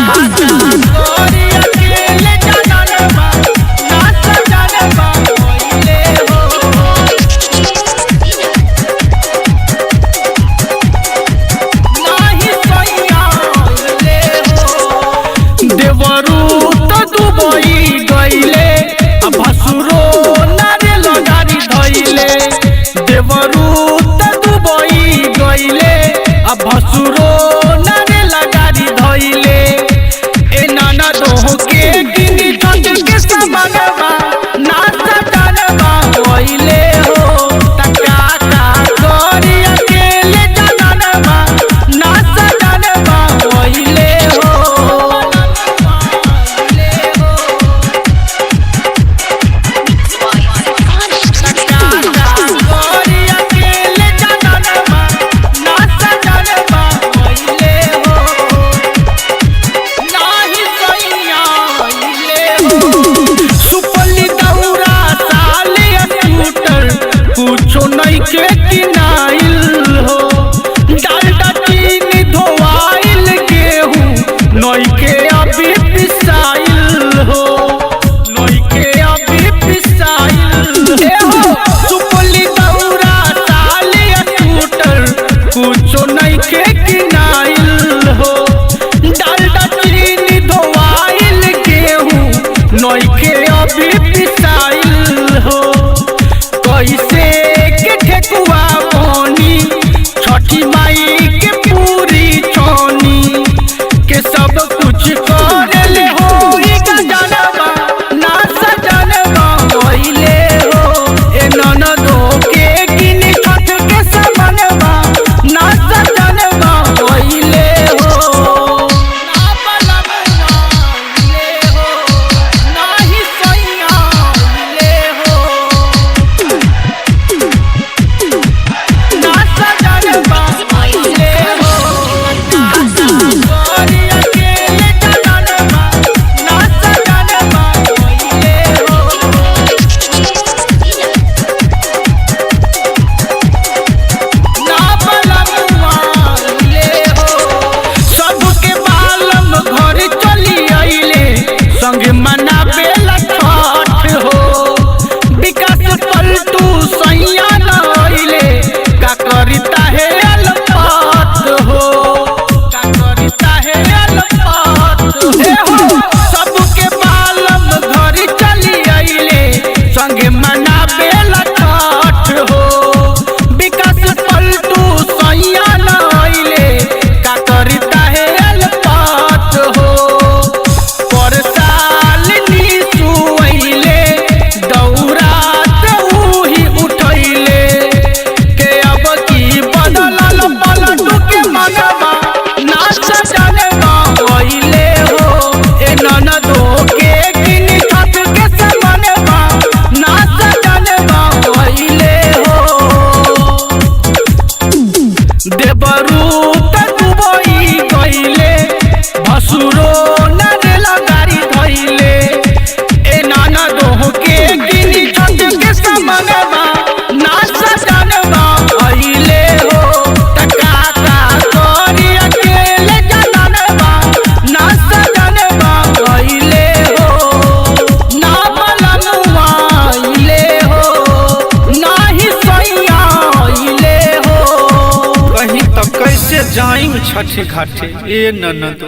करी अकेले जननवा ना सजनवा अइले हो। नाही सैया अइले हो। देवरू त दुबई गइले आ भसुरो नारे लगारी धइले। देवरू त दुबई गइले आ भसुरो नारे लगारी धइले। ए नाना दोहो के गिनी छठ के समानवा ना सजनवा अइले हो। त का का करी अकेले जननवा ना सजनवा अइले हो। करी अकेले जननवा ना सजनवा अइले हो। नाही सैया अइले हो। सुपली दौरा साले स्कूटर कुछो नहीं के किनाइल हो। डालडा चीनी धोआइल गेहूं नई के अभी पिसाइल हो। नई के अभी पिसाइल हो। सुपली दौरा साले स्कूटर कुछो नहीं के किनाइल हो। डालडा चीनी धोआइल गेहूं नई के अभी पिसाइल हो। कैसे के ठेकुआ बनी छठी माई के पूरी छानी के सब कुछ करले हो। ई गजनवा ना सजनवा अइले हो। ए ननदो के गिनी छठ के समनवा ना सजनवा अइले हो। ना बलमवा अइले हो, नाही सैया अइले हो। ना सजनवा अइले हो। करी अकेले जननवा ना सजनवा अइले हो। ना बलमुआ अइले हो। सबके बालम घर चली अइले संग मनाबे ला छठ हो। विकास पलटू सैया न अइले का करिता है अलपत हो। का करिता है अलपत हो। सबके बालम घर चली अइले संग मनाबे ला छठ हो। विकास पलटू सैया न अइले का करिता है अलपत हो। पर साल नीसू अइले दौरात उही उठैले के अब की बदलल पलटू के मनवा ना सजनवा अइले हो। ए ननदो के गिनी छठ के समनवा ना सजनवा अइले हो। देवरू त दुबई गइले भसुरो नरेला गाड़ी धइले। ए नाना दोहो के गिनी छठ के समनवा ना सजनवा अइले हो। त का का करी अकेले जननवा ना सजनवा अइले हो। ना बलमुआ अइले हो, नाही सैया अइले हो। कहीं तो कैसे जाई छठ घाटे ए ननद।